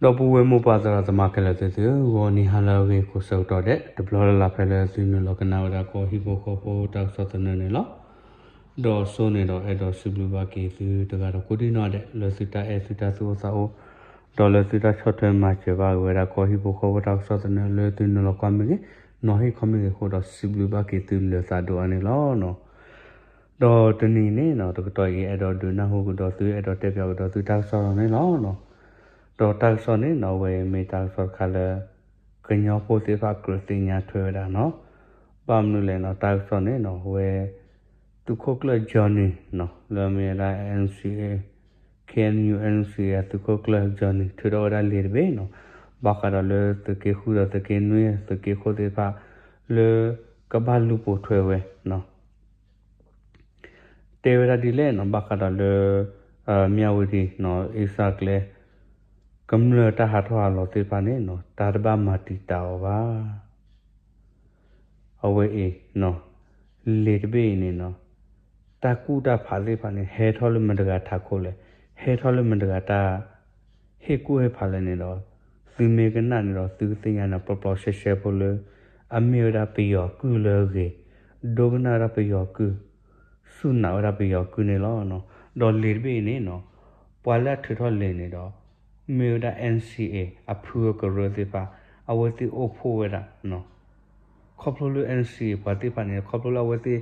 ဒီပုၢ်ဝဲၢ်မိၢ်ပၢ်သရၣ်သမါခဲလၢာ်သ့ၣ်သုဧၢ, ဂီၤနံၤဟါလၢအဂ့ၤကိးဆၢကတီၢ်ဒဲး တဘျီလၢ်လၢ်ဖဲလၢသုနုာ်လီၤကနၣ်ဝဲဒၣ်ကီၢ်ဟံၣ်ဖိဃီဖိတၢ်ကစီၣ်သနၢၣ်န့ၣ်လီၤ. ဒီးစိန့ၣ်ဒီးအဲၣ်ဒိးစံးဘျုးဘၣ်က့ၤသုတဂၤဒီးကိးဒံနီၢ်ဒဲး လၢသုတၢ်အဲၣ်သုတၢ်သူၣ်အိၣ်သးအိၣ်, ဒီးလၢသုတၢ်ဆီၣ်ထွဲမၤစၢၤဘၣ်က့ၤဝဲဒၣ်ကီၢ်ဟံၣ်ဖိဃီဖိတၢ်ကစီၣ်သနၢၣ်လၢသုနုာ်လီၤကွၢ်မ့ၢ်ဂ့ၤ, နီၤဟ့ၣ်ခီမ့ၢ်ဂ့ၤအဃိဒီးစံးဘျုးဘၣ်က့ၤသုလၢသးဒိၣ်အါန့ၣ်လီၤ. ဒီးတနံၤန့ၣ်နီၤ တကတီၢ်အံၤ အဲၣ်ဒိးဒုးနၢ်ဟူကဒီးသု အဲၣ်ဒိးတဲပၠးကဒီးသုတၢ်ကစီၣ်လီၤန့ၣ်လီၤ. ဒီးတၢ်ကစီၣ်န့ၣ်နီၤ အဝဲအံၤမ့ၢ်တၢ်ကစီၣ်တခါလၢ ကညီဖိသ့ၣ်တဖၣ်ကြၢးသ့ၣ်ညါထွဲဝဲဒၣ်နီၤ. ဘၣ်မနုၤလဲၣ်နီၤ တၢ်ကစီၣ်န့ၣ်နီၤ အဝဲ သုးခိၣ်ကျၢၢ် Johnny နီၤ လၢမ့ၢ်ဝဲဒၣ် NCA, KNU NCA သုးခိၣ်ကျၢၢ် Johnny ထုးထီၣ်ဝဲဒၣ်လံာ်တဘ့ၣ်နီၤ ဘၣ်ဃးဒီးလၢသုးက့ဃုဒီးသုးက့နွံ သုးက့ခိၣ်သ့ၣ်တဖၣ် လၢကဘၣ်လူၤပိာ်ထွဲဝဲနီၤ တဲဝဲဒၣ်ဒ်လဲၣ်နီၤ ဘၣ်ဃးဒီးလၢ မၠၣ်ဝတံၤနီၤ အ့စၢ်ကျဲ ကမျၢၢ်တၢ်ဟးထီၣ်ဟးလီၤသ့ၣ်တဖၣ်န့ၣ်နီၤ တၢ်တဘၣ်မၤတံာ်တာ်အီၤဘၣ်. အဝဲအံၤနီၤ လံာ်တဘ့ၣ်အံၤန့ၣ်နီၤ တၢ်ကူၣ်တၢ်ဖးသ့ၣ်တဖၣ်န့ၣ် ဟဲထီၣ်လၢမတၤတဂၤထးခိၣ်လဲၣ်, ဟဲထီၣ်လၢမတၤတဂၤတၢ် ဟ့ၣ်ကူၣ်ဟ့ၣ်ဖးလဲၣ်န့ၣ်ဒီး သုမ့ၢ်ကနၣ်န့ၣ်ဒီး သုကသ့ၣ်ညါန့ၣ် ပျီပျီရှဲရှဲဖိလၢ အမ့ၢ်ဝဲဒၣ်ပယီၤကုၢ်လၢအဂ့ၤ, ဒိကနၣ်ဝဲဒၣ်ပယီၤကုၢ်, စူၢ်နာ်ဝဲဒၣ်ပယီၤကုၢ်န့ၣ်လီၤ. ဒီးလံာ်တဘ့ၣ်အံၤန့ၣ်နီၤ ပှၤလၢအထုးထီၣ်လံာ်န့ၣ်ဒီး မ့ၢ်ဝဲဒၣ် NCA အဖုအကရၢသ့ၣ်တဖၣ် အဝဲသ့ၣ်အိၣ်ဖှိၣ်ဝဲဒၣ် ခီဖျိလၢ NCA ပှၤသ့ၣ်တဖၣ်န့ၣ် ခီဖျိလၢအဝဲသ့ၣ်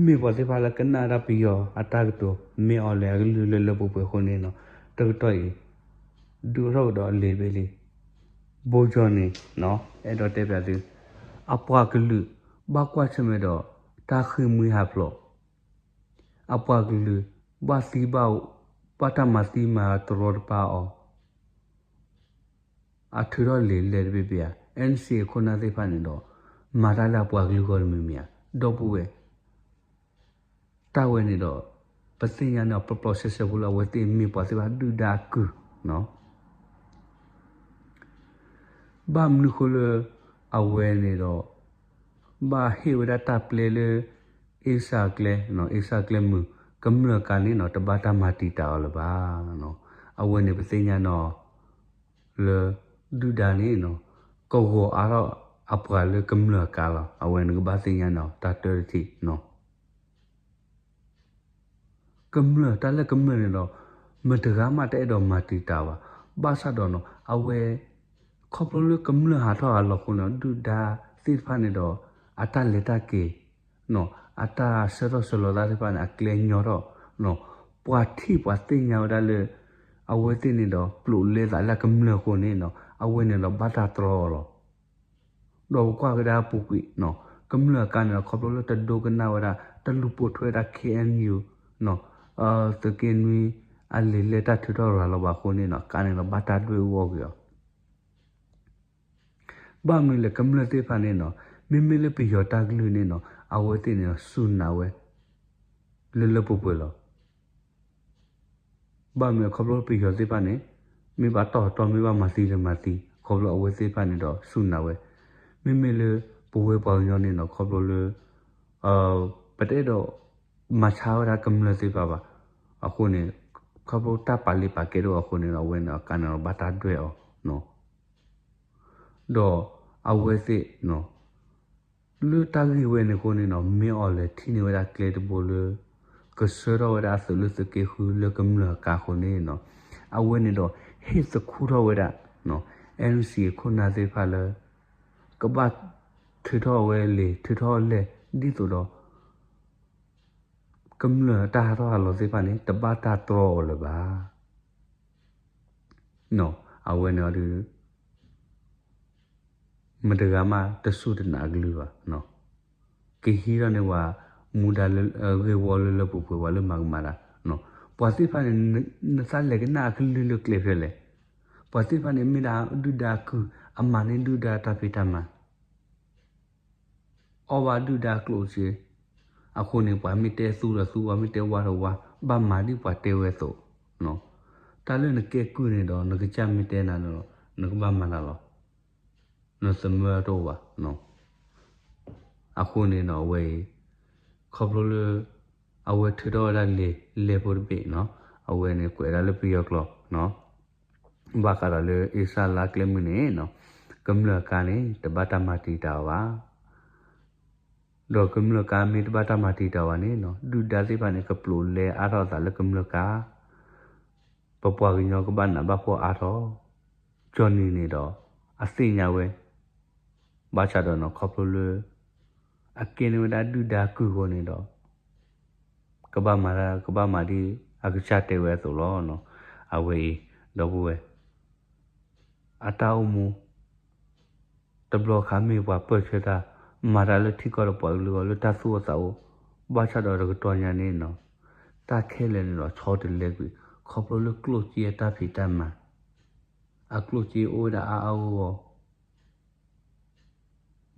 မ့ၢ်ပှၤသ့ၣ်တဖၣ်လၢကနၣ်ဝဲဒၣ်ပယီၤအတၢ်ကတိၤ မ့ၢ်အီၤလဲၣ်အကလုၢ်လၢလၢပှဲၤပှဲၤအဃိန့ၣ်နီၤ တကတီၢ်အံၤ ဒုးအိၣ်ထီၣ်ကဒီးအလံာ်တဘ့ၣ်လံ. ဘိကၠီန့ၣ် အဲၣ်ဒိးတဲပၠးသု အပှၤကလုာ် ဘၣ်ကွၢ်ဆၢၣ်မဲာ်ဒီး တၢ်ဃ့ၢ်မှံဟးဖျိး, အပှၤကလုာ် ဘၣ်သံဘၣ် ဘၣ်တၢ်မၤသံမၤတရီတပါအီၤ အထုးထီၣ်လံာ်လဲၢ်တဘ့ၣ်ဘ့ၣ်ဧါ, NCA ခိၣ်နၢ်သ့ၣ်တဖၣ်န့ၣ်ဒီး မၤတၢ်လၢအပှၤကလုာ်ဂီၢ်တမံၤမံၤဧါ, ဒီပုၢ်ဝဲၢ် တၢ်ဝဲန့ၣ်ဒီး ပသ့ၣ်ညါန့ၣ် ပျီပျီရှဲရှဲဖိလၢအဝဲသ့ၣ်မ့ၢ်ပှၤသ့ၣ်တဖၣ်ဒုၣ်ဒါအကုၢ် ဘၣ်မနုၤဃိလၢ အဝဲန့ၣ်ဒီး ဘၣ်ဟ့ၣ်ဝဲဒၣ်တၢ်ပျဲလၢ အ့စၢ်ကျဲ, အ့စၢ်ကျဲမုၢ် ကမျၢၢ်ကါန့ၣ်နီၤ တဘၣ်တၢ်မၤတံာ်တာ်အီၤလၢၤဘၣ်. အဝဲန့ၣ်ပသ့ၣ်ညါနီၤ လၢ ဒုၣ်ဒါန့ၣ်နီၤ ကဂီၤအါထီၣ်အပှၤလၢကမျၢၢ်အကါလီၤ. အဝဲန့ၣ်ကဘၣ်သ့ၣ်ညါနီၤ တၢ်တၢတထံၣ်နီၤ ကမျၢၢ် တၢ်လၢကမျၢၢ်န့ၣ်ဒီး မတဂၤမးတအဲၣ်ဒိးမၤတံာ်တာ်ဘၣ်. ဘၣ်ဆၣ်ဒီးနီၤ အဝဲ ခီဖျိလၢကမျၢၢ်ဟးထီၣ်ဟးလီၤအဃိန့ၣ် ဒုၣ်ဒါသ့ၣ်တဖၣ်န့ၣ်ဒီး အတၢ်လဲၤတၢ်က့ၤ အတၢ်ဆှၢထီၣ်ဆှၢလီၤသးသ့ၣ်တဖၣ်န့ၣ် အကျဲညီထီၣ် ပှၤထံၣ်ပှၤသ့ၣ်ညါဝဲဒၣ်လၢ အဝဲသ့ၣ်န့ၣ်ဒီး ပျိးလဲသးလၢကမျၢၢ်အဃိန့ၣ်နီၤ အဝဲန့ၣ်ဒီးဘၣ်တၢ်တြီအီၤလီၤ. ဒီးပကွၢ်ကဒါပူၤကွံာ် ကမျၢၢ်အကါန့ၣ်ဒီး ခီဖျိလၢတဒိကနၣ်ဝဲဒၣ် တလူၤပိာ်ထွဲဝဲဒၣ် KNU သုးက့နွံ အလံာ်လဲၢ်တၢ်ထုးထီၣ်ရၤလီၤဘၣ်အဃိန့ၣ်နီၤ အကါန့ၣ်ဒီးဘၣ်တၢ်ဒွဲၣ်အူအီၣ်ကွံာ်အီၤ ဘၣ်မနုၤလဲၣ် ကမျၢၢ်သ့ၣ်တဖၣ်န့ၣ်နီၤ မ့မ့ၢ်လၢပယီၤတၢ်ကလုၢ်န့ၣ်နီၤ အဝဲသ့ၣ်န့ၣ်ဒီးစူၢ်နာ်ဝဲ လၢလၢပှဲၤပှဲၤလီၤ. ဘၣ်မနုၤလဲၣ် ခီဖျိပယီၤသ့ၣ်တဖၣ်န့ၣ် မ့ၢ်ဘၣ်တီၢ်တီ မ့ၢ်ဘၣ်မၤသံတမၤသံ ခီဖျိအဝဲသ့ၣ်တဖၣ်န့ၣ်ဒီးစူၢ်နာ်ဝဲ, မ့မ့ၢ်လၢပဝဲပှၤကညီန့ၣ်နီၤ ခီဖျိလၢ ပတအဲၣ်ဒိး မၤဆါဝဲဒၣ်ကမျၢၢ်သ့ၣ်တဖၣ်ဘၣ်. အဃိန့ၣ် ခီဖျိတၢ်ပာ်လံပာ်ကဲတအိၣ်အဃိန့ၣ်ဒီး အဝဲန့ၣ်အကါန့ၣ်ဒီးဘၣ်တၢ်ဒွဲၣ်အီၤ ဒီးအဝဲသ့ၣ် လၢတၢ်ဂ့ၢ်ဝဲန့ၣ်အဃိန့ၣ်နီၤ မ့ၢ်အီၤလဲၤထံၣ်န့ၢ်ဝဲဒၣ်ကျဲတဘိလၢ ကဆှၢထီၣ်ဝဲဒၣ်အသုးလၢသုးက့ဃုလၢကမျၢၢ်အကါအဃိန့ၣ်နီၤ အဝဲန့ၣ်ဒီး ဟ့ၣ်သခူထီၣ်ဝဲဒၣ် NCA ခိၣ်နၢ်သ့ၣ်တဖၣ်လၢ ကဘၣ်ထုးထီၣ်ဝဲလံာ် ထုးထီၣ်လဲၢ် ဒ်သိးဒီး ကမျၢၢ်တၢ်ဟးထီၣ်ဟးလီၤသ့ၣ်တဖၣ်န့ၣ် တဘၣ်တၢ်တြီအီၤလၢၤဘၣ်. အဝဲန့ၣ်ဒီး မတဂၤမးတစူၢ်တနာ်အကလုၢ်ဘၣ်. ကဟံးထီၣ်န့ၢ်ပှၤမူဒါလၢ ဂ့ၢ်ဝီလၢလၢပှဲၤပှဲၤ ပှၤလၢမၤကမၣ်တၢ်, ပှၤသ့ၣ်တဖၣ်န့ၣ် နသးလဲၤကနၣ်အကလုၢ်လၢကျဲဖဲလဲၣ်. ပှၤသ့ၣ်တဖၣ်န့ၣ်မ့ၢ်ဒၣ်ဒုၣ်ဒါအကုၢ် အမၤန့ၢ်ဒုၣ်ဒါတၢ်ဖံးတၢ်မၤ အီၣ်ဘၣ်ဒုၣ်ဒါကျိၣ်စ့, အဃိန့ၣ် ပှၤမ့ၢ်တဲသူဒီးသူ, ပှၤမ့ၢ်တဲဝါဒီးဝါ, ဘၣ်မၤဒ်ပှၤတဲဝဲအသိး, တၢ်လၢနကဲကုၢ်န့ၣ်ဒီး နကစၢ်မ့ၢ်တဲနၤဒီး နကဘၣ်မၤတၢ်လီၤ. နသမၢတအိၣ်ဘၣ်. အဃိန့ၣ်ဒီး အဝဲအံၤ ခီဖျိလၢ အဝဲထုးထီၣ်ဝဲဒၣ်လံာ်လဲၢ်ဖိတဘ့ၣ်နီၤ, အဝဲန့ၣ်ကွဲးဒၣ်လၢပယီၤကျိာ်နီၤ ဘၣ်ဃးဒီးလၢအ့စၢ်လါကျဲမုၢ်န့ၣ်နီၤ, ကမျၢၢ်ကါန့ၣ် တဘၣ်တၢ်မၤတံာ်တာ်အီၤဘၣ်. ဒီးကမျၢၢ်ကါမ့ၢ်တဘၣ်တၢ်မၤတံာ်တာ်အီၤဘၣ်န့ၣ်နီၤ, ဒုၣ်ဒါသ့ၣ်တဖၣ်န့ၣ် ကပျိးလဲအါထီၣ်အသးလၢကမျၢၢ်ကါ, ပပှၤကညီကဘၣ်နးဘၣ်ဖှီၣ်အါထီၣ်, ကၠီနံၤန့ၣ်ဒီး အသ့ၣ်ညါဝဲ, ဘၣ်ဆၣ်ဒီးနီၤ ခီဖျိလၢ အကဲန့ၢ်ဝဲဒၣ်ဒုၣ်ဒါကုၢ်အဃိန့ၣ်ဒီး ကဘၣ်မၤတၢ် ကဘၣ်မၤဒ်အကစၢ်တဲဝဲအသိးလီၤ. အဝဲအံၤ ဒီပုၢ်ဝဲၢ် အတၢ်အိၣ်မူ တဘျီခါမ့ၢ်ပှၤပၢၢ်ဆၢတၢ် မၤတၢ်လၢထံကီၢ်ဒီးပှၤကလုာ်အဂီၢ် လၢတၢ်သူၣ်အိၣ်သးအိၣ်, ဘၣ်ဆၣ်ဒီးတကတီၢ်ညါန့ၣ်နီၤ တၢ်ခဲလၢာ်န့ၣ်ဒီးဆီတလဲကွံာ် ခီဖျိလၢကျိၣ်စ့အတၢ်ဖံးတၢ်မၤ, အကျိၣ်စ့အိၣ်ဝဲဒၣ်အါအါဂီၢ်ဂီၢ်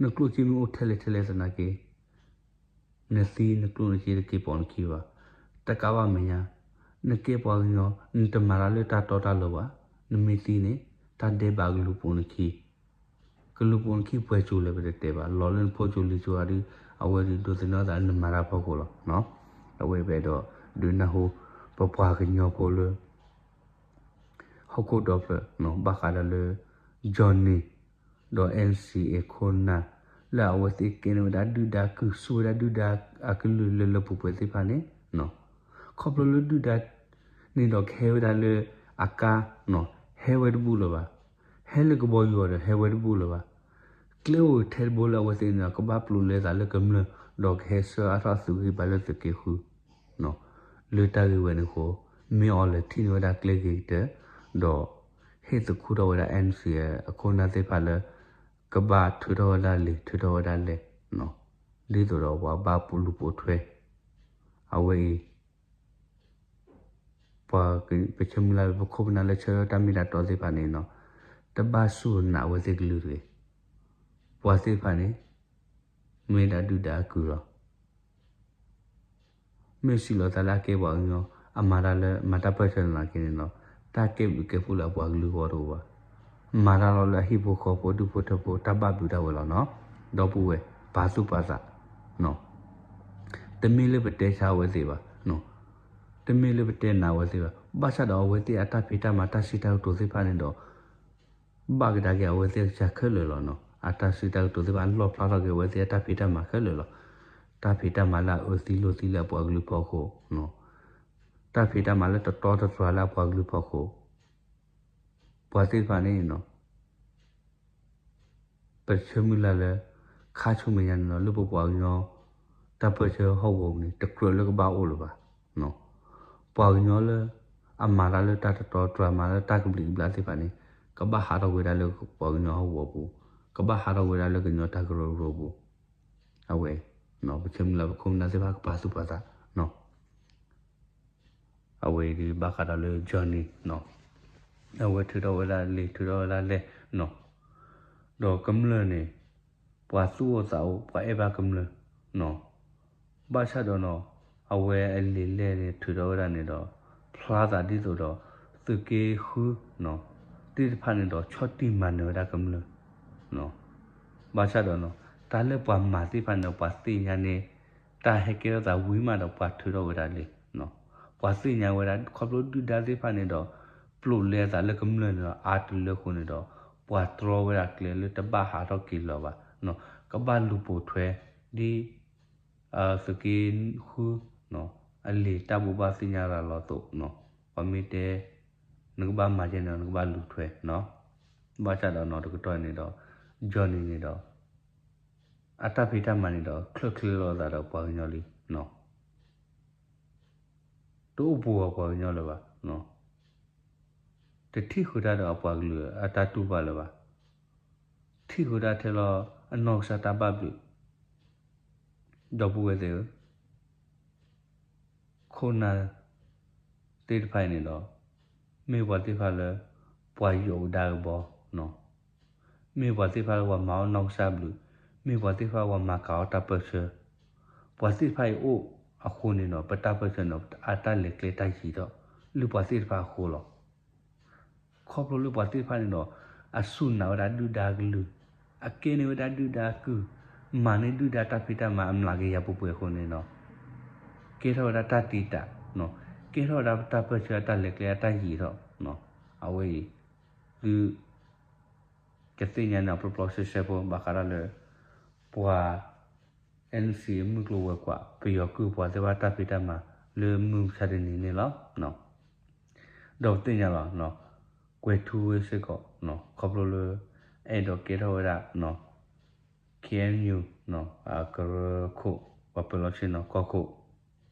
နကျိၣ်စ့မ့ၢ်အိၣ်ထဲလဲၣ်ထဲလဲၣ်သနာ်က့ နသံနကျိၣ်နစ့တက့ၤပိာ်နခံဘၣ်. တကးဘၣ်မဲာ်ညါ နကဲပှၤကညီ နတမၤတၢ်လၢတၢ်တီတၢ်လိၤဘၣ်. နမ့ၢ်သံန့ၣ် တၢ်ဒဲးဘးကလူၤပိာ်နခံ, ကလူၤပိာ်နခံပှဲၤကၠိၤလဲၣ်ပတတဲဘၣ်, လီၤလၢနဖိကၠိၤလံၤကၠိၤအဒုး အဝဲဒုးဒိးသန့ၤအသးလၢနမၤတၢ်ဖီခိၣ်လီၤ. အဝဲပအဲၣ်ဒိးဒုးနၢ်ဟူ ပပှၤကညီဖိလၢ ဟီၣ်ခိၣ်ဒီဖျၢၣ် ဘၣ်ဃးဒီးလၢ Johnny ဒီး NCA ခိၣ်နၢ် လၢအဝဲသ့ၣ်ကဲန့ၢ်ဝဲဒၣ်ဒုၣ်ဒါကုၢ် ဆူၣ်ဝဲဒၣ်ဒုၣ်ဒါအကလုာ်လၢလၢပှဲၤပှဲၤသ့ၣ်တဖၣ်န့ၣ် ခီဖျိလၢဒုၣ်ဒါန့ၣ်ဒီးကဟဲဝဲဒၣ်လၢအကါ ဟဲဝဲတဘူၣ်လၢၤဘၣ်. ဟဲလၢကဘီယူၤအီၤဒီးဟဲဝဲတဘူၣ်လၢၤဘၣ်. ကျဲအိၣ်ထဲတဘိလၢအဝဲသ့ၣ်န့ၣ်ဒီး ကဘၣ်ပျိးလဲသးလၢကမျၢၢ် ဒီးကဟဲဆှၢအါထီၣ်သုးဂံၢ်ဘါလၢသုးက့ဃု လၢတၢ်ဂ့ၢ်ဝဲန့ၣ်အဃိ မ့ၢ်အီၤလဲၤထံၣ်န့ၢ်ဝဲဒၣ်ကျဲဂ့ၤကတၢၢ် ဒီးဟ့ၣ်သခူထီၣ်ဝဲဒၣ် NCA အခိၣ်နၢ်သ့ၣ်တဖၣ်လၢ ကဘၣ်ထုးထီၣ်ဝဲဒၣ်လံာ် ထုးထီၣ်ဝဲဒၣ်လဲၢ် ဒ်သိးဒီးပှၤဘၣ်ပလူၤပိာ်ထွဲ အဝဲအံၤ ပှၤပဆၢမုၢ်လၢ် ပခိၣ်ပနၢ်လၢဆၢထၢၣ်တၢ်မ့ၢ်တၢ်တီသ့ၣ်တဖၣ်န့ၣ်နီၤ တဘၣ်စူၢ်နာ်အဝဲသ့ၣ်ကလုာ်တဂ့ၤ. ပှၤသ့ၣ်တဖၣ်န့ၣ် မ့ၢ်ဒၣ်ဒုၣ်ဒါအကုၢ်လီၤ. မ့ၢ်စံးလီၤသးလၢအကဲပှၤကညီ အမၤတၢ်လၢမၤတၢ်ပၢၢ်ဆၢနၤက့န့ၣ်နီၤ တၢ်ကဲဘျုးကဲဖှိၣ်လၢအပှၤကလုာ်အဂီၢ်တအိၣ်ဘၣ်. မၤတၢ်လီၤလၢအဟံၣ်ဖိဃီဖိဒူၣ်ဖိထၢဖိ တၢ်ဘၣ်ဘျုးတၢ်ဝဲလီၤနီၤ. ဒီပုၢ်ဝဲၢ် ပာ်သူၣ်ပာ်သး တမ့ၢ်လၢပတဲဆါအဝဲသ့ၣ်ဘၣ်, တမ့ၢ်လၢပတဲနာ်အဝဲသ့ၣ်ဘၣ်. ဘၣ်ဆၣ်ဒီးအဝဲသ့ၣ်အတၢ်ဖံးတၢ်မၤတၢ်စံးတၢ်ကတိၤသ့ၣ်တဖၣ်န့ၣ်ဒီး ဘၣ်ကဒါက့ၤအဝဲသ့ၣ်အကစၢ်ခဲလၢာ်လီၤနီၤ. အတၢ်စံးတၢ်ကတိၤသ့ၣ်တဖၣ် လီၣ်ဖျါထီၣ်က့ၤအဝဲသ့ၣ်အတၢ်ဖံးတၢ်မၤခဲလၢာ်လီၤ. တၢ်ဖံးတၢ်မၤလၢအအၢသံလိာ်သံလၢအပှၤကလုာ်ဖီခိၣ်, တၢ်ဖံးတၢ်မၤလၢတတီတတြၢၤလၢအပှၤကလုာ်ဖီခိၣ်, ပှၤသ့ၣ်တဖၣ်န့ၣ် ပဆၢမုၢ်လၢ်လၢ ခါဆူမဲာ်ညါန့ၣ်လီၤ လၢပပှၤကညီ တၢ်ပၢၢ်ဆၢဟီၣ်ကဝီၤပူၤန့ၣ် တကြၢးလၢကဘၣ်အိၣ်လၢၤဘၣ်. ပှၤကညီလၢ အမၤတၢ်လၢတၢ်တတီတတြၢၤ မၤလၢတၢ်ကဘျံးကဘျၣ်သ့ၣ်တဖၣ်န့ၣ် ကဘၣ်ဟးထီၣ်ကွံာ်ဝဲဒၣ်လၢပှၤကညီဟီၣ်ကဝီၤပူၤ, ကဘၣ်ဟးထီၣ်ကွံာ်ဝဲဒၣ်လၢကညီတၢ်ကရၢကရိပူၤ. အဝဲ ပဆၢမုၢ်လၢ်ပခိၣ်ပနၢ်သ့ၣ်တဖၣ်ကပာ်သူၣ်ပာ်သး အဝဲဒုးဘၣ်ဃးဒီးလၢ Johnny အဝဲထုးထီၣ်ဝဲဒၣ်လံာ် ထုးထီၣ်ဝဲဒၣ်လဲၢ်နီၤ, ဒီးကမျၢၢ်န့ၣ် ပှၤသူၣ်အိၣ်သးအိၣ် ပှၤအဲၣ်ဘၣ်ကမျၢၢ်နီၤ, ဘၣ်ဆၣ်ဒီးနီၤ အဝဲအလံာ်လဲၢ်န့ၣ် ထုးထီၣ်ဝဲဒၣ်န့ၣ်ဒီး ဖျါသးဒ်သိးဒီး သုးက့ဃုနီၤ သ့ၣ်တဖၣ်န့ၣ်ဒီး ဆီၣ်တံၢ်မၤနၢၤဝဲဒၣ်ကမျၢၢ် ဘၣ်ဆၣ်ဒီးနီၤ တၢ်လၢပှၤမၤသ့ၣ်တဖၣ်န့ၣ်ဒီး ပှၤသ့ၣ်ညါန့ၣ် တၢ်ဟဲကဲထီၣ်သးဝံၤမးဒီးပှၤထုးထီၣ်ဝဲဒၣ်လံာ်, ပှၤသ့ၣ်ညါဝဲဒၣ် ခီဖျိဒုၣ်ဒါသ့ၣ်တဖၣ်န့ၣ်ဒီး ပျိးလဲအသးလၢကမျၢၢ်န့ၣ်ဒီး အါတလၢအဃိန့ၣ်ဒီး ပှၤတြီဝဲဒၣ်ကျဲလၢတဘၣ်ဟးထီၣ်က့ၤလၢၤဘၣ်, ကဘၣ်လူၤပိာ်ထွဲ ဒ် သုးက့ဃု အလံာ်တၢ်ဘိးဘၣ်သ့ၣ်ညါရၤလီၤအသိး, ပှၤမ့ၢ်တဲ နကဘၣ်မၤကဲန့ၣ် နကဘၣ်လူၤထွဲနီၤ, ဘၣ်ဆၣ်ဒီးနီၤ တကတီၢ်န့ၣ်ဒီး Johnny န့ၣ်ဒီး အတၢ်ဖံးတၢ်မၤန့ၣ်ဒီး ချၢၣ်ချ့လိာ်သးဒီးပှၤကညီလံနီၤ, တအိၣ်ပူၤအပှၤကညီလၢၤဘၣ်, တထံၣ်ဃုာ်တၢ်ဒီးအပှၤကလုာ်အတၢ်တူၢ်ဘၣ်လၢၤဘၣ်, ထံၣ်ဃုာ်တၢ်ထဲလီၤအနီၢ်ကစၢ်တၢ်ဘၣ်ဘျုး, ဒီပုၢ်ဝဲၢ်သ့ၣ်ဧၢ ခိၣ်နၢ်သ့ၣ်တဖၣ်အံၤန့ၣ်ဒီး မ့ၢ်ပှၤသ့ၣ်တဖၣ်လၢ ပှၤယိးကဒါကဘီနီၤ, မ့ၢ်ပှၤသ့ၣ်တဖၣ်လၢပှၤမၤအီၣ်နီၢ်ကစၢ်ဘျုး, မ့ၢ်ပှၤသ့ၣ်တဖၣ်ပှၤမၤကၤအီၣ်တၢ်ပၢၢ်ဆၢ, ပှၤသ့ၣ်တဖၣ်အံၤအိၣ်အဃိန့ၣ်ဒီး ပတၢ်ပၢၢ်ဆၢန့ၣ်ဒီး အတၢ်လဲၤကျဲတၢ်ယံၤထီၣ် လၢပှၤသ့ၣ်တဖၣ်အဃိလီၤ. ခီဖျိလၢပှၤသ့ၣ်တဖၣ်န့ၣ်ဒီး အစူၢ်နာ်ဝဲဒၣ်ဒုၣ်ဒါကလုာ်, အကဲန့ၢ်ဝဲဒၣ်ဒုၣ်ဒါကုၢ်, မၤန့ၢ်ဒုၣ်ဒါတၢ်ဖံးတၢ်မၤအမျးကယၤပှဲၤပှဲၤအဃိန့ၣ်ဒီး ကဲထီၣ်ဝဲဒၣ်တၢ်တံာ်တာ်, ကဲထီၣ်ဝဲဒၣ်ပတၢ်ပၢၢ်ဆၢအတၢ်လဲၤကျဲအတၢ်ယံၤထီၣ်, အဝဲအံၤ သုကသ့ၣ်ညါန့ၣ်အပျီပျီရှဲရှဲဖိ ဘၣ်ဃးဒီးလၢ ပှၤ N C အမုၢ်ကျိၤဝဲၤကွာ် ပယီၤကုၢ်ပှၤသ့ၣ်တဖၣ်တၢ်ဖံးတၢ်မၤ လၢမုၢ်မဆါတနံၤန့ၣ်လီၤ. ဒီးပသ့ၣ်ညါလီၤ ကွဲၤထူဝ့ၢ်စ့ၢ်ကီး ခီဖျိလၢ အဲၣ်ဒိးကဲထီၣ်ဝဲဒၣ် K N U ကရၢခိၣ် ပှၤပၢၤလီၢ်ဆ့ၣ်နီၤကီၢ်ခိၣ်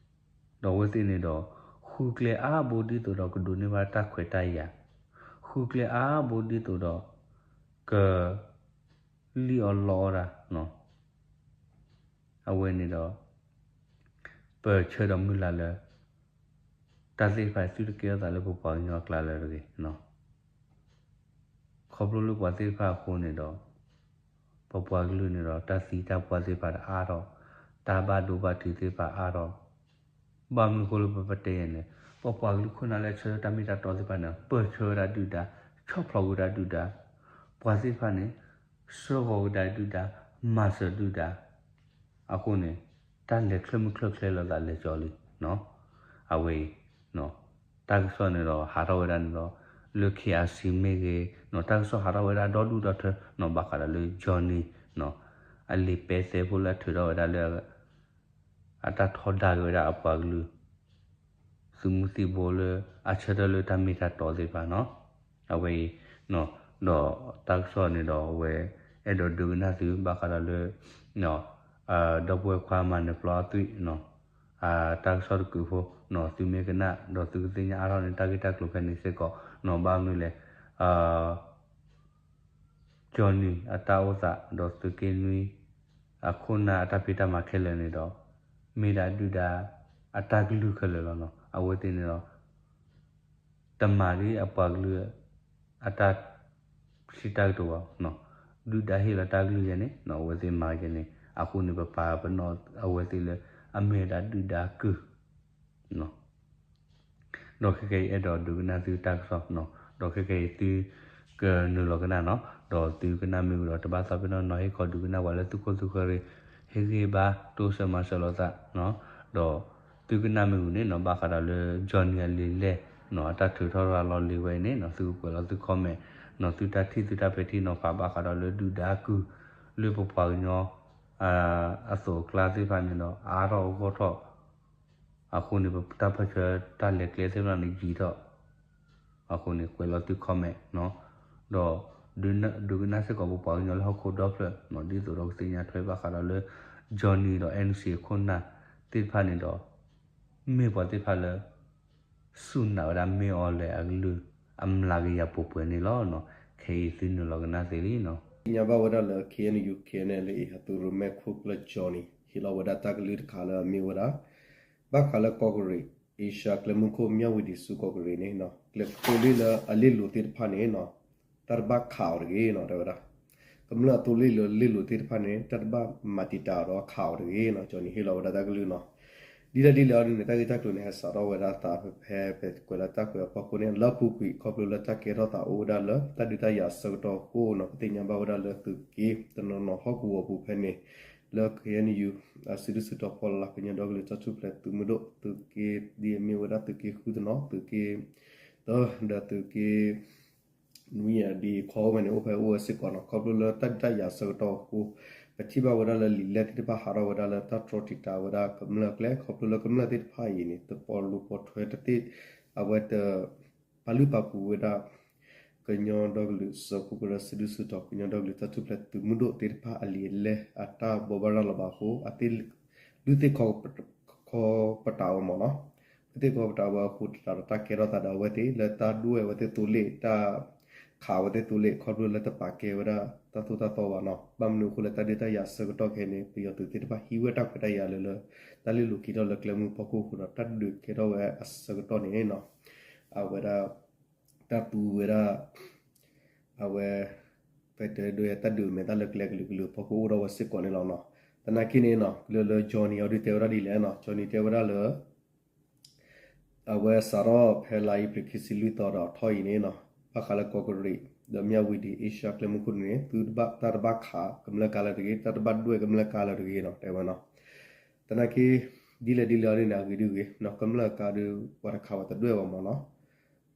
ဒီးအဝဲသ့ၣ်န့ၣ်ဒီး ဃုကျဲအါဘိဒ်သိးဒီးကဒိးန့ၢ်ဘၣ်တၢ်ခွဲးတၢ်ယာ်, ဃုကျဲအါဘိဒ်သိးဒီး က လံၣ်အီၣ်လီအီၣ်တၢ် အဝဲန့ၣ်ဒီး ပဆၢဒီးမုၢ်လၢ်လၢ တၢ်သ့ၣ်တဖၣ်သုတကဲထီၣ်သးလၢပပှၤကညီအကျါလၢၤတဂ့ၤ. ခီဖျိလၢပှၤသ့ၣ်တဖၣ်အဃိန့ၣ်ဒီး ပပှၤကလုာ်န့ၣ်ဒီး တၢ်သံတၢ်ပှၢ်သ့ၣ်တဖၣ်အါထီၣ်, တၢ်ဘၣ်ဒိဘၣ်ထံးသ့ၣ်တဖၣ်အါထီၣ်, ဘၣ်မနုၤအဃိလၢပပတဲယဲန့ၣ် ပပှၤကလုာ်ခိၣ်နၢ်လၢအဆၢထၢၣ်တၢ်မ့ၢ်တၢ်တီသ့ၣ်တဖၣ်န့ၣ် ပၢၢ်ဆၢဝဲဒၣ်ဒုၣ်ဒါ, ဆီၣ်ဖျိးဝဲဒၣ်ဒုၣ်ဒါ, ပှၤသ့ၣ်တဖၣ်န့ၣ် ဆှၢဃီၤဝဲဒၣ်ဒုၣ်ဒါ, မၤစၢၤဒုၣ်ဒါ အဃိန့ၣ် တၢ်လဲၤချၢၣ်မုၢ်ချၢၣ်ချ့လီၤသးလဲၤကၠီလံ. အဝဲအံၤ တၢ်ကစီၣ်န့ၣ်ဒီးဟးထီၣ်ဝဲဒၣ်န့ၣ်ဒီး လၢ K R C မ့ၢ်ဂ့ၤ တၢ်ကစီၣ်ဟးထီၣ်ဝဲဒၣ်ဒီဒူၣ်ဒီထၢ ဘၣ်ဃးဒီးလၢ Johnny အလံာ်ပဲသဲဖိလၢအထုးထီၣ်ဝဲဒၣ်လၢ အတၢ်ထီဒါက့ၤဝဲဒၣ်အပှၤကလုာ် သုးမုၢ်သံၣ်ဘိလၢအဆၢထၢၣ်လၢတၢ်မ့ၢ်တၢ်တီသ့ၣ်တဖၣ်န့ၣ် အဝဲအံၤ ဒီးတၢ်ကစီၣ်န့ၣ်ဒီးအဝဲ အဲၣ်ဒိးဒုးကနၣ်သုဘၣ်ဃးဒီးလၢ ဒီပုၢ်ဝဲၢ်ခွါမၤနၢၤပျီအသွံၣ် တၢ်ကစီၣ်တကုာ်ဖိ သုမ့ၢ်ကနၣ်ဒီးသုကသ့ၣ်ညါအါထီၣ်န့ၣ် တၢ်ဂ့ၢ်တၢ်ကျိၤဖဲန့ၣ်စ့ၢ်ကီး ဘၣ်မနုၤလဲၣ် Johnny အတၢ်အိၣ်သးဒီးသုးက့နွံ အခိၣ်နၢ်အတၢ်ဖံးတၢ်မၤခဲလၢာ်န့ၣ်ဒီး မ့ၢ်ဒၣ်ဒုၣ်ဒါအတၢ်ကလုၢ်ခဲလၢာ်လီၤ. အဝဲသ့ၣ်န့ၣ်ဒီး တမၤဒ်အပှၤကလုာ် အတၢ်စံးတၢ်ကတိၤဘၣ်, ဒုၣ်ဒါဟ့ၣ်လီၤတၢ်ကလုၢ်ယဲန့ၣ် အဝဲသ့ၣ်မၤယဲန့ၣ် အဃိန့ၣ် ပပာ်ပနီၣ်အဝဲသ့ၣ်လၢ အမ့ၢ်ဝဲဒၣ်ဒုၣ်ဒါကုၢ် ဒီးခဲကနံၣ်အံၤအဲၣ်ဒိးဒုးကနၣ်သုတၢ်ကစီၣ်, ဒီးခဲကနံၣ်အံၤသုကနုာ်လီၤကနၣ်န့ၣ်, ဒီးသုကနၣ်မ့ၢ်ဝံၤဒီး တဘၣ်သးပ့ၤနီၣ် နီၣ်ဟ့ၣ်ခီဒုးကနၣ်ပှၤလၢသုခိၣ်သုဃၢၤရ့ၣ် ဟ့ၣ်ဂံၢ်ဘါတိစၢၤမၤစၢၤလိာ်သး, ဒီးသုကနၣ်မ့ၢ်ဝံၤန့ၣ် ဘၣ်ဃးဒီးလၢ Johnny အလံာ်လဲၢ် အတၢ်ထုးထီၣ်ရၤလီၤလံဝဲအံၤန့ၣ် သုကကွဲးလီၤသု comment န့ၣ် သုတၢ်ထံၣ်သုတၢ်ပဲာ်ထံနီၤဖး ဘၣ်ဃးဒီးလၢဒုၣ်ဒါကုၢ် လၢပပှၤကညီ အသိးအကျါသ့ၣ်တဖၣ်န့ၣ်ဒီး အါထီၣ်အဂီၢ်ထီၣ် အဃိန့ၣ် ပတၢ်ပၢၢ်ဆၢတၢ်လဲၤကျဲသ့ၣ်တဖၣ်န့ၣ်ယံာ်ထီၣ်, အဃိန့ၣ် ကွဲးလီၤသု comment န့ၣ်, ဒီး ဒုးကနၣ်စ့ၢ်ကီးပပှၤကညီလၢဟီၣ်ခိၣ်ဒီဖျၢၣ်န့ၣ် ဒ်သိးဒီးကသ့ၣ်ညါထွဲဘၣ်ဃးဒီးလၢ Johnny ဒီး N C အခိၣ်နၢ်သ့ၣ်တဖၣ်န့ၣ်ဒီး မ့ၢ်ပှၤသ့ၣ်တဖၣ်လၢ စူၢ်နာ်ဝဲဒၣ်မ့ၢ်အီၤလဲၣ်အကလုၢ် အမျးကယၤပှဲၤပှဲၤန့ၣ်လီၤ. ခဲအံၤသုနုာ်လီၤကနၣ်သ့လံန့ၣ်. သ့ၣ်ညါဘၣ်ဝဲဒၣ်လၢ K N U K N L A အသုးရိၣ်မဲခိၣ်ကျၢၢ် Johnny ဟ့ၣ်လီၤဝဲဒၣ်တၢ်ကလုၢ်တခါလၢအမ့ၢ်ဝဲဒၣ် ဘၣ်ဃးလၢကီၢ်ကရ့ၣ် Asia ကျဲမုၢ်ခိၣ် မၠၣ်ဝံၤဒံးဆူကီၢ်ကရ့ၣ်န့ၣ် ကျဲသိလ့ၣ်လၢအလ့ၣ်လိၤသ့ၣ်တဖၣ်န့ၣ် တၢ်တဘၣ်ခးအီၤတဂ့ၤန့ၣ် တဲဝဲဒၣ်. ကမျၢၢ်အသိလ့ၣ်လၢအလ့ၣ်လိၤသ့ၣ်တဖၣ်န့ၣ် တၢ်တဘၣ်မၤတံာ်တာ်အီၤဒီးခးအီၤတဂ့ၤန့ၣ် Johnny ဟ့ၣ်လီၤဝဲဒၣ်တၢ်ကလုၢ်န့ၣ်. ဒ်လဲၣ်ဒ်လဲၣ်အီၤဒ်န့ၣ် တၢ်ဂ့ၢ်တၢ်ကျိၤန့ၣ် ဟဲစးထီၣ်ဝဲဒၣ်သးဖဲ ဖဲပကွဲးလၢတၢ်ကွဲးအဖီခိၣ်န့ၣ် လၢအပူၤကွံာ် ခီဖျိလၢတၢ်ကဲထီၣ်သးအိၣ်ဝဲဒၣ်လၢတၢ်ဒုးတၢ်ယၤအဆၢကတီၢ်အဃိန့ၣ် ပသ့ၣ်ညါဘၣ်ဝဲဒၣ်လၢသုးက့တနီၤနီၤဟီၣ်ကဝီၤပူၤဖဲန့ၣ် လၢ K N U အစုဒုးစုတီၤဖီလာ် ကညီဒီကလုာ်တၢ်ထူၣ်ဖျဲးသုးမုၢ်ဒိၣ် သုးက့ဒ်အမ့ၢ်ဝဲဒၣ်သုးက့ဃုတနီၤ သုးက့ ဒီးသုးက့ နွံအဒံးခီဝဲန့ၣ် အိၣ်ဖဲအိၣ်ဝဲစ့ၢ်ကီးန့ၣ် ခီဖျိလၢတၢ်ဒုးတၢ်ယၤအဆၢကတီၢ်အဃိ ပထံၣ်ဘၣ်ဝဲဒၣ်လၢလံာ်လဲၢ်သ့ၣ်တဖၣ်ဟးထီၣ်ဝဲဒၣ်လၢတၢ်တြီတံာ်တာ်ဝဲဒၣ်ကမျၢၢ်အကျဲ ခီဖျိလၢကမျၢၢ်သ့ၣ်တဖၣ်အံၤန့ၣ် တပီၤလိၤပီၤထွဲတသ့ အဝဲတ ပာ်လုၢ်ပာ်ပှ့ၤဝဲဒၣ် ကညီဒီကလုာ်စၢဖှိၣ်ကရၢစုဒုးစုတီၤ ကညီဒီကလုာ်တၢ်ထူၣ်ဖျဲးသုးမုၢ်ဒိၣ်သ့ၣ်တဖၣ်အလံာ်အလဲၢ်အတၢ်ဘိးဘၣ်ရၤလီၤဘၣ်အဃိ အသ့ၣ်လုၢ်သ့ၣ်ခီ ခီပတာ်ဝဲမ့ၢ်န့ၣ် လုၢ်သ့ၣ်ခီပတာ်ဝဲအဃိ တၢ်ဒီးတၢ်ကဲထီၣ်သးဒီးအဝဲသ့ၣ်လၢတၢ်ဒွဲၣ်အဝဲသ့ၣ်သိလ့ၣ် တၢ်ခးအဝဲသ့ၣ်သိလ့ၣ် ခီဖျိလၢတပာ်ကဲဝဲဒၣ်တၢ်သိၣ်တၢ်သီဘၣ်န့ၣ် ဘၣ်မနုၤအဃိလၢတၢ်ဒုးတၢ်ယၤအဆၢကတီၢ်ခဲအံၤန့ၣ် ပယီၤသုးသ့ၣ်တဖၣ်ဟံးဝဲတၢ်ခွဲးတၢ်ယာ်လၢလၢ တၢ်လ့ၣ်လိၤက့ၤထီၣ်လၢကျဲမုၢ်ဖီခိၣ်အဃိဒီး တၢ်ဒုးကဲထီၣ်ဝဲအဆၢကတီၢ်န့ၣ် အဝဲဒၣ် တၢ်သူဝဲဒၣ် အဝဲ ပတဲဒ်တၢ်ဒုးမဲာ်သၣ်လၢကျဲကလုာ်ကလုာ်ဖီခိၣ်အိၣ်ဒီးဝဲစ့ၢ်ကီးန့ၣ်လီၤ. သနာ်က့န့ၣ် လၢလၢ Johnny အီၤဒုးတဲဝဲဒၣ်ဒ်လဲၣ်န့ၣ် Johnny တဲဝဲဒၣ်လၢ အဝဲစးထီၣ်ဖဲလါအ့ဖြ့ၣ်ခံဆံလွံၢ်သီဒီးထီၣ်အံၤန့ၣ် ဘၣ်ဃးလၢကီၢ်ကရ့ၣ် ဒီးမၠၣ်ဝံၤဒံး Asia ကျဲမုၢ်ခိၣ်န့ၣ် သုတၢ်တဘၣ်ခးကမျၢၢ်ကါလၢၤတဂ့ၤ တၢ်တဘၣ်ဒွဲၣ်ကမျၢၢ်ကါလၢၤတဂ့ၤန့ၣ် တဲဝဲန့ၣ်. သနာ်က့ ဒ်လဲၣ်ဒ်လဲၣ်အီၤဒ်န့ၣ် အဂ့ၤဒ်ဂ့ၤ ကမျၢၢ်ကါဒုး ပှၤတခးဝဲတဒွဲၣ်ဘၣ်မ့ၢ်န့ၣ်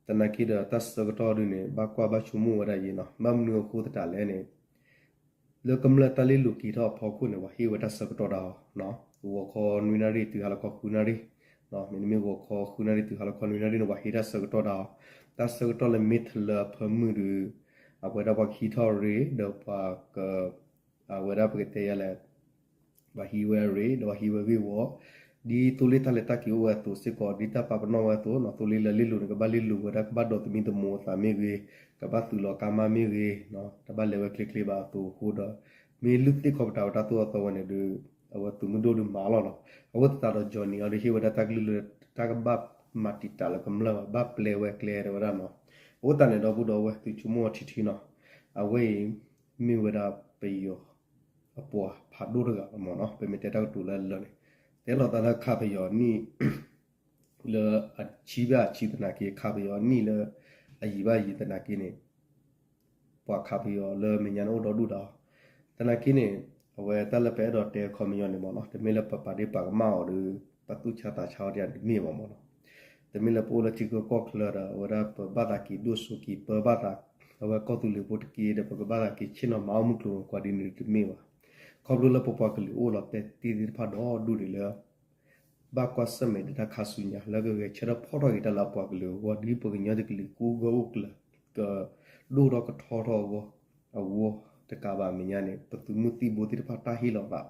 သနာ်က့ဒီးတၢ်ဆၢကတီၢ်ဒုန့ၣ် ဘၣ်ကွၢ်ဘၣ်ဆိကမိၣ်ဝဲဒၣ်ယံၤနီၤ, ဘၣ်မနုၤအဃိသတးလဲၣ်န့ၣ် လၢကမျၢၢ်တၢ်လ့လိာ်က့ၤထီၣ်အဖီခိၣ်န့ၣ် ပှၤဟ့ၣ်ဝဲတၢ်ဆၢကတီၢ်ဒၣ်အီၤ, ဂီၤခီနွံနၣ်ရံၣ်တုၤဟါလီၤခီဃုနၣ်ရံၣ်, မ့တမ့ၢ်ဂီၤခီဃုနၣ်ရံၣ်တုၤဟါလီၤခီနွံနၣ်ရံၣ်န့ၣ် ပှၤဟ့ၣ်တၢ်ဆၢကတီၢ်ဒၣ်အီၤ, တၢ်ဆၢကတီၢ်လၢမ့ၢ်ထလၢအဖၢမုၢ်ဒီး အဝဲဒၣ်ပှၤကဟံးထီၣ်ရ့ ဒီးပှၤက အဝဲဒၣ်ပကတဲယၤလဲၣ် ပှၤဟံးဝဲအရ့ ဒီးပှၤဟံးဝဲဂ့ၢ်ဝီ, ဒ်သိလ့ၣ်တၢ်လဲၤတၢ်က့ၤအိၣ်ဝဲအသိးစ့ၢ်ကီး ဒ်တၢ်ပာ်ပနီၣ်ဝဲအသိးနီၤ, သိလ့ၣ်လၢလ့လိာ်န့ၣ် ကဘၣ်လ့လိာ်ဝဲဒၣ် ကဘၣ်ဒိးသမံသမိးအသးမ့ၢ်ဂ့ၤ, ကဘၣ်သုးလီၤကါမါမ့ၢ်ဂ့ၤ, တဘၣ်လဲၤဝဲချ့ချ့ဘၣ်အသိးအဃိဒီး မ့ၢ်လုၢ်သ့ၣ်ခီပတာ်ဝဲတၢ်သိၣ်အသီဝဲန့ၣ်ဒီး အဝဲသုးမုၢ်ဒိၣ်ဒုးမၤလီၤနီၤ, အဃိသတးဒီး Johnny အီၤဒုးဟ့ၣ်ဝဲဒၣ်တၢ်ကလုၢ်လၢ တၢ်ကဘၣ်မၤတံာ်တာ်လၢကမျၢၢ်ဘၣ်, ဘၣ်ပျဲဝဲကျဲတဲဝဲဒၣ်နီၤ, အဃိသတးန့ၣ် ဒီပုၢ်ဒီဝဲၢ်သုဆိကမိၣ်အီၤထံထံနီၤ, အဝဲအံၤ မ့ၢ်ဝဲဒၣ်ပယီၤ အပှၤဖးဒိၣ်တဂၤလီၤမ့ၢ်နီၤ, ပမ့ၢ်တဲတၢ်ကတိၤလၢအလၢာ်န့ၣ်, တဲလီၤသးလၢခးပယီၤနံၣ် လၢအဆံဘၣ်အဆံသနာ်က့ ခးပယီၤနံၣ်လၢအယံာ်ဘၣ်ယံာ်သနာ်က့န့ၣ် ပှၤခးပယီၤလၢမဲာ်ညါန့ၣ်အိၣ်ဒီဒူၣ်ဒီး သနာ်က့န့ၣ် အဝဲတၢ်လၢပအဲၣ်ဒိးတဲခီပညီန့ၣ်မ့ၢ်နီၤ, တမ့ၢ်လၢပပာ်ဒ့ၣ်ပာ်ကမၣ်အီၤဒီး ပသူၣ်ဆါသးဆါအီၤဒ်န့ၣ်တမ့ၢ်ဘၣ်မ့ၢ်နီၤ, တမ့ၢ်လၢပအိၣ်လၢထံဂုၤကီၢ်ချၢဒီး အဝဲဒၣ်ပဘၣ်သးက့ၤဒိၣ်စိက့ၤပၢဘၣ်သး အဝဲကီၢ်သူလ့ၤဖိတက့ၢ်ဒီး ပကဘၣ်သးက့ၤဆ့ၣ်နီၤမၤအီၣ်မုၢ်ကျိၤဝဲၤကွာ်ဒ်န့ၣ်တမ့ၢ်ဘၣ်. ခီဖျိလၢပပှၤကလုာ်အိၣ်လီၤတဲာ်တံၢ်သ့ၣ်တဖၣ်ဒီဒူၣ်ဒံးလၢ ဘၣ်ကွၢ်ဆၢၣ်မဲာ်ဒီးတၢ်ခါဆူညါ လၢကဂဲၤဆၢထၢၣ်ဖီၣ်ထီၣ်က့ၤတၢ်လၢအပှၤကလုာ်အဂီၢ် ဒ်ပှၤကညီတကလုာ် ကူဂၢၢ်အိၣ်ကျၢၤ ကဒိၣ်ထီၣ်ကထီထီၣ်အဂီၢ် အဂီၢ်တကးဘၣ်အမဲာ်ညါန့ၣ် ပသုးမုၢ်သံၣ်ဘိသ့ၣ်တဖၣ်တၢ်ဟ့ၣ်လီၤသး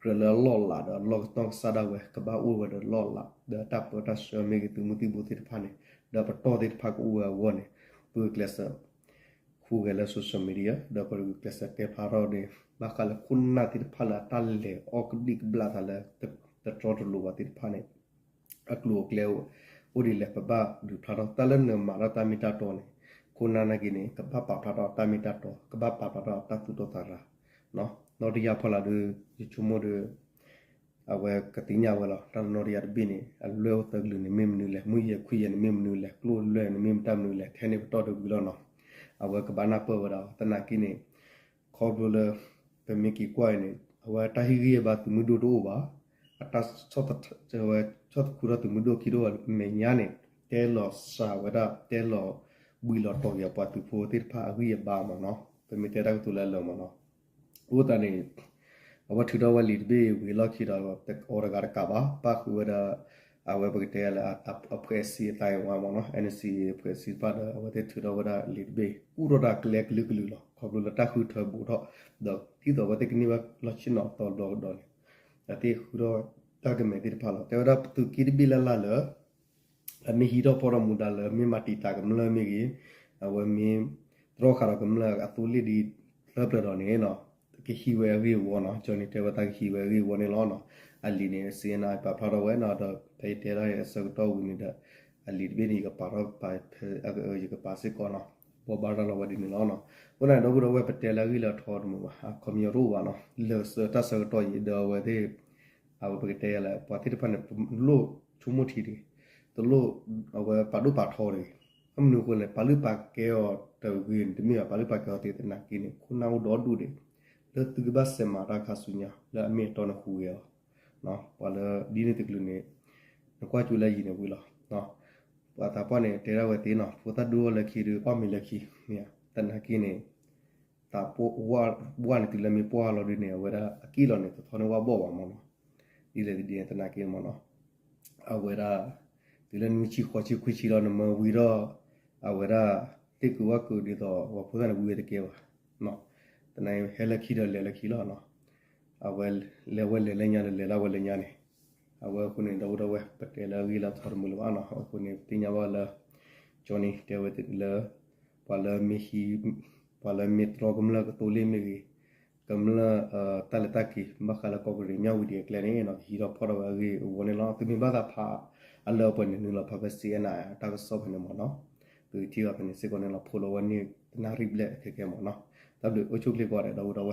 ကြၢးလၢအလီၢ်လးဒီးအလီၢ်ကတီၢ်ကစၢ်ဒၣ်ဝဲ ကဘၣ်အိၣ်ဝဲဒီးလီၢ်လး ဒီးတၢ်ပၢတၢ်ဆှၢမ့ၢ်ဂ့ၤ သုးမုၢ်သံၣ်ဘိသ့ၣ်တဖၣ်န့ၣ် ဒီးပတီၢ်သ့ၣ်တဖၣ်ကအိၣ်ဝဲအဂီၢ်န့ၣ် ပဂုာ်ကျဲးစၢး ဟူးဂဲၤလၢ social media ဒီးပဂုာ်ကျဲးစၢးတဲဖျါထီၣ်ဒီး ဘၣ်ဃးလၢခိၣ်နၢ်သ့ၣ်တဖၣ်လၢအတၢ်လဲၤအီၣ်ကဘျံးကဘျၣ်သးလၢ တတြီတလိၤဘၣ်သ့ၣ်တဖၣ်န့ၣ် အကျိၤအကျဲအိၣ်ဒ်လဲၣ် ပဘၣ်ဒုးဖျါထီၣ်တၢ်လၢနမၤထီၣ်တၢ်မ့ၢ်တၢ်တီန့ၣ် ခိၣ်နၢ်နာ်က့န့ၣ် ကဘၣ်ပာ်ဖျါထီၣ်တၢ်မ့ၢ်တၢ်တီ ကဘၣ်ပာ်ဖျါထီၣ်တၢ်သူၣ်တီသးရၤ နီၢ်တယၢ်ဖီလာ်ဒီး ယဆိကမိၣ်ဒီး အဝဲကသ့ၣ်ညါဝဲလီၤ. တၢ်နီၢ်တယၢ်တဘ့ၣ်န့ၣ် အလွဲၢ်အိၣ်သၢကလုာ်န့ၣ် မ့ၢ်မနုၤလဲၣ်, မုၢ်ယဲၢ်ခွံယဲၢ်န့ၣ် မ့ၢ်မနုၤလဲၣ်, ကျိၣ်လွဲၢ်န့ၣ် မ့ၢ်မတၢ်မနုၤလဲၣ်, ထဲန့ၣ်ပတီၢ်တဂ့ၤလီၤနီၤ. အဝဲကဘၣ်နၢ်ပၢၢ်ဝဲဒၣ် သနာ်က့န့ၣ် ခီဖျိလၢ ပမ့ၢ်က့ၤကွၢ်အံၤန့ၣ် အဝဲတၢ်ဟ့ၣ်ဂံၢ်ဟ့ၣ်ဘါသုးမုၢ်ဒိၣ်တအိၣ်ဘၣ်, အတၢ်ဆီၣ်သခူထီၣ်သုးမုၢ်ဒိၣ်ခံဒိၣ်အမဲာ်ညါန့ၣ် တဲလီၤစှၤဝဲဒၣ် တဲလီၤဘှံးလီၤတီၤက့ၤအပှၤသုးဖိသ့ၣ်တဖၣ်အဂံၢ်အဘါမ့ၢ်နီၤ, ပမ့ၢ်တဲတၢ်ကတိၤလၢအလၢာ်မ့ၢ်နီၤ. အဃိသတးန့ၣ် အဝဲထုးထီၣ်ဝဲလံာ်တဘ့ၣ်ဝံၤအလီၢ်ခံဒီး အီၤတဂၤတကးဘၣ် ပၣ်ဃုာ်ဝဲဒၣ် အဝဲပကတဲလၢ အဖွဲ့အစည်းအသိုင်းအဝိုင်းမ့ၢ်နီၤ, NCA အဖွဲ့အစည်းတဖၣ်ဒီး အဝဲသ့ၣ်ထုးထီၣ်ဝဲဒၣ်လံာ်တဘ့ၣ် ကူၣ်ထီၣ်တၢ်ကျဲကလုာ်ကလုာ်လီၤ. ခီဖျိလၢတၢ်ဃုထၢဘူးထီၣ် ဒီးဒ်သိးအဝဲသ့ၣ်ကန့ၢ်ဘၣ်လီၢ်ဆ့ၣ်နီၤအသီဒီကဒီးန့ၣ် အဝဲသ့ၣ်ဃုထီၣ်တၢ်ကမဲာ်သ့ၣ်တဖၣ်လီၤ. တဲဝဲဒၣ်ပသုးက့တဘ့ၣ်လၢ်လၢ်လၢ အမ့ၢ်ဟံးထီၣ်ဖီၣ်ထီၣ်မူဒါလၢ မ့ၢ်မၤတံာ်တာ်ကမျၢၢ်မ့ၢ်ဂ့ၤ, အဝဲမ့ၢ်တြီဃာ်ဒီးကမျၢၢ်အသိလ့ၣ်ဒ်လၢပျၢၤဒီးန့ၣ်နီၤ, ကဟံးဝဲအဂ့ၢ်အဝီနီၤ, ကၠီန့ၣ်တဲဝဲတၢ်ကဟံးဝဲအဂ့ၢ်အဝီန့ၣ်လီၤနီၤ. အလံာ်န့ၣ် စ့နၢ်ပာ်ဖျါထီၣ်ဝဲနီၤ, ဒီးဖဲယတဲဒၣ်အဆၢကတီၢ်ဝံၤန့ၣ်ဒီး အလံာ်တဘ့ၣ်န့ၣ် ယကပာ်ထီၣ် ယကပာ်စ့ၢ်ကီးနီၤ, ဘိးဘၣ်ရၤလီၤဝဲဒ်န့ၣ်လီၤနီၤ. အဃိန့ၣ် ဒီပုၢ်ဒီဝဲၢ်ပတဲလၢအဂ့ၢ်လၢအထီတမုာ်ဘၣ်, အခီပညီတအိၣ်ဘၣ်နီၤ, လၢာ်စၢၤတၢ်ဆၢကတီၢ်အံၤ ဒီးအဝဲသ့ၣ် အဝဲပကတဲယၤလဲၣ် ပှၤသ့ၣ်တဖၣ်န့ၣ် တလိၣ်ဆိကမိၣ်ထံတဂ့ၤ, တလိၣ် အဝဲပာ်ဒိၣ်ပာ်ထီတဂ့ၤ. ဘၣ်မနုၤအဃိလဲၣ် ပာ်လုၢ်ပာ်ကဲအီၤတဂ့ၤန့ၣ် တမ့ၢ်ဘၣ်, ပာ်လုၢ်ပာ်ကဲအီၤသ့သနာ်က့န့ၣ် ခိၣ်နၢ်အိၣ်ဒီဒူၣ်ဒံး လၢသုကဘၣ်စဲးမၤတၢ်ခါဆူညါ လၢအမ့ၢ်အတီန့ၣ်ဟူးဂဲၤအီၤ ပှၤလၢဒ်န့ၣ်တကလုာ်န့ၣ် နကွၢ်ကၠိလၢယံၤန့ၣ်ဝံၤလီၤ. ပှၤသးပှၢ်န့ၣ် တဲဒၣ်ဝဲသ့နီၤ, ဖိသၣ်ဒိၣ်ထီၣ်လၢခံဒီး အီၣ်မ့ၤလၢခံ, မ့ၢ်သနာ်က့န့ၣ် သးပှၢ်ဝၣ်န့ၣ် တုၤလၢမ့ၢ်ပှၢ်လီၤဒုန့ၣ် အဝဲဒၣ်အကံၣ်လီၤန့ၣ် တထီန့ၢ်ဝၣ်ဘီၣ်ဘၣ်မ့ၢ်နီၤ, ဒ်လဲၣ်ဒ်န့ၣ်သနာ်က့မ့ၢ်နီၤ, အဝဲဒၣ် တုၤလၢနွံဆံဃိးဆံခွံဆံလီၤ နမၢဝံၤထီၣ် အဝဲဒၣ် သ့ၣ်ကုာ်ဝၣ်ကုာ်ဒ်သိး ပှၤဖိသၣ်န့ၣ်ဝံၤဝဲတကဲဘၣ်, သနာ်က့ဟဲလၢခံဒီးလဲၤလၢခံလီၤနီၤ, အဝဲလဲၤဝဲလဲၤလၢညါဒီးလဲၤလၢဝဲလၢညါန့ၣ်, အဝဲအဃိန့ၣ် ဒီပုၢ်ဒီဝဲၢ် ပတဲလၢအဂ့ၢ်လၢအထီတမုာ်လၢၤဘၣ်နီၤ, အဃိန့ၣ် ပသ့ၣ်ညါဘၣ်လၢ ကၠီန့ၣ် တဲဝဲလၢ ပှၤလၢမ့ၢ်ဟံး ပှၤလၢမ့ၢ်တြီကမျၢၢ်ကသိလ့ၣ်မ့ၢ်ဂ့ၤ, ကမျၢၢ်တၢ်လဲၤတၢ်က့ၤ ဘၣ်ဃးလၢကီၢ်ကရ့ၣ်မၠၣ်ဝတံၤအကျဲန့ၣ်နီၤ ကဟံးထီၣ်ဖီၣ်ထီၣ်ဝဲအဂ့ၢ်အဝီန့ၣ်လီၤ. သုမ့ၢ်ဘၣ်သးဖးအလၢအပှဲၤန့ၣ် နုာ်လီၤဖးဖဲ စံၣ်အဲၣ်နၣ် တၢ်ကစီၣ်ဖဲန့ၣ်မ့ၢ်နီၤ, သုကထံၣ်ဘၣ်ဖဲန့ၣ်စ့ၢ်ကီးန့ၣ်လီၤ. ဖိးလီၤဝဲန့ၣ် တနၣ်ရံၣ်ဘျဲၣ်ခဲကဲမ့ၢ်နီၤ, တၢ်ဘျုးအိၣ်ဆူၣ်ချ့ကိးဂၤဒဲး ဒီပုၢ်ဒီဝဲၢ်.